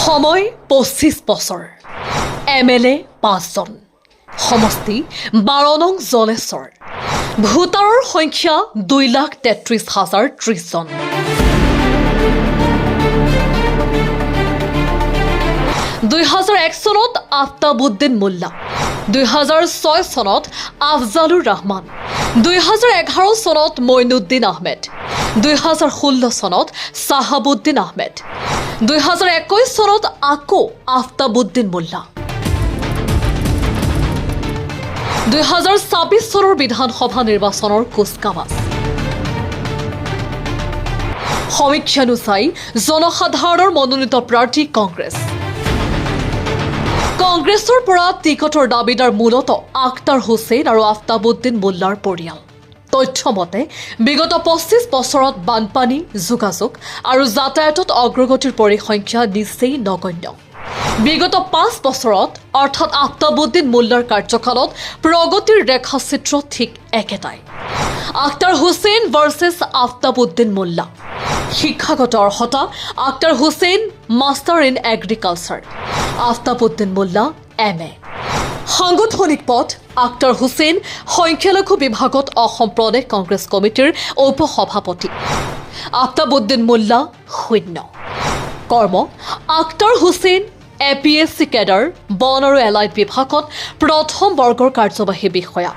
সময় 25 বছৰ, এমএলএ পাঁচজন, সমষ্টি 12 নং জলেশ্বৰ, ভোটাৰৰ সংখ্যা 2,33,030 জন। 2001 চনত আফতাবুদ্দিন মোল্লা, 2006 চনত আফজালুৰ ৰহমান, 2011 চনত মইনুদ্দিন আহমেদ, 2016 চনত চাহাবুদ্দিন আহমেদ, 2021 চনত আকৌ আফতাবুদ্দিন মোল্লা। 2026 চনৰ বিধানসভা নিৰ্বাচনৰ কুচকাৱাজ। সমীক্ষানুযায়ী জনসাধাৰণৰ মনোনীত প্ৰাৰ্থী কংগ্ৰেছ। কংগ্ৰেছৰ পৰা টিকটৰ দাবীদাৰ মূলতঃ আখতাৰ হুছেইন আৰু আফতাবুদ্দিন মোল্লাৰ পৰিয়াল। তথ্য মতে বিগত 25 বছৰত বানপানী, যোগাযোগ আৰু যাতায়াতত অগ্ৰগতিৰ পৰিসংখ্যা নিচেই নগণ্য। বিগত 5 বছৰত, অৰ্থাৎ আফতাবুদ্দিন মোল্লাৰ কাৰ্যকালত প্ৰগতিৰ ৰেখাচিত্ৰ ঠিক একেটাই। আখতাৰ হুছেইন ভাৰ্চেছ আফতাবুদ্দিন মোল্লা। শিক্ষাগত অৰ্হতা: Akhtar Hussain master in agriculture, Aftabuddin Mollah M A. সাংগঠনিক পথ: আখতাৰ হুছেইন সংখ্যালঘু বিভাগত অসম প্ৰদেশ কংগ্ৰেছ কমিটিৰ উপ সভাপতি, আফতাবুদ্দিন মোল্লা শূন্য। কৰ্ম: আখতাৰ হুছেইন এপিএছচি কেডাৰ, বন আৰু এলাইড বিভাগত প্ৰথম বৰ্গৰ কাৰ্যবাহী বিষয়া।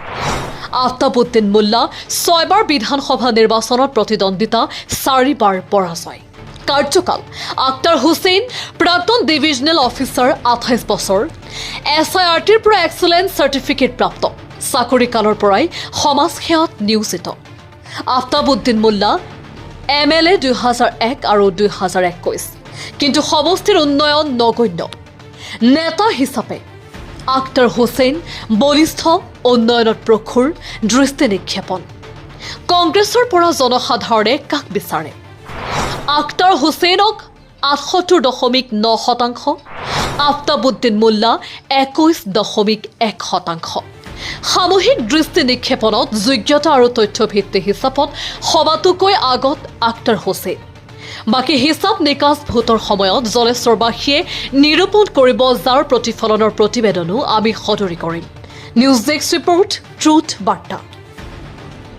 আফতাবুদ্দিন মোল্লা ছয়বাৰ বিধানসভা নিৰ্বাচনত প্ৰতিদ্বন্দ্বিতা, চাৰিবাৰ পৰাজয়। কাৰ্যকাল: আখতাৰ হুছেইন প্ৰাক্তন ডিভিজনেল অফিচাৰ, 28 বছৰ, এছআইআৰটিৰ পৰা এক্সেলেণ্ট চাৰ্টিফিকেট প্ৰাপ্ত, চাকৰি কালৰ পৰাই সমাজ সেৱাত নিয়োজিত। আফতাবুদ্দিন মোল্লা এমএলএ 2001 আৰু 2021, কিন্তু সমষ্টিৰ উন্নয়ন নগণ্য। নেতা হিচাপে আখতাৰ হুছেইন বলিষ্ঠ, উন্নয়নত প্ৰখৰ দৃষ্টি নিক্ষেপণ। কংগ্ৰেছৰ পৰা জনসাধাৰণে কাক বিচাৰে? আখতাৰ হুছেইনক 78.9%, আফতাবুদ্দিন মোল্লা 21.1%। সামূহিক দৃষ্টি নিক্ষেপণত যোগ্যতা আৰু তথ্যভিত্তি হিচাপত সবাতোকৈ আগত আখতাৰ হুছেইন। বাকী হিচাপ নিকাচ ভোটৰ সময়ত জলেশ্বৰবাসীয়ে নিৰূপণ কৰিব, যাৰ প্ৰতিফলনৰ প্ৰতিবেদনো আমি সদৰি কৰিম। নিউজ ডেস্ক ৰিপৰ্ট, ট্ৰুথ বাৰ্তা।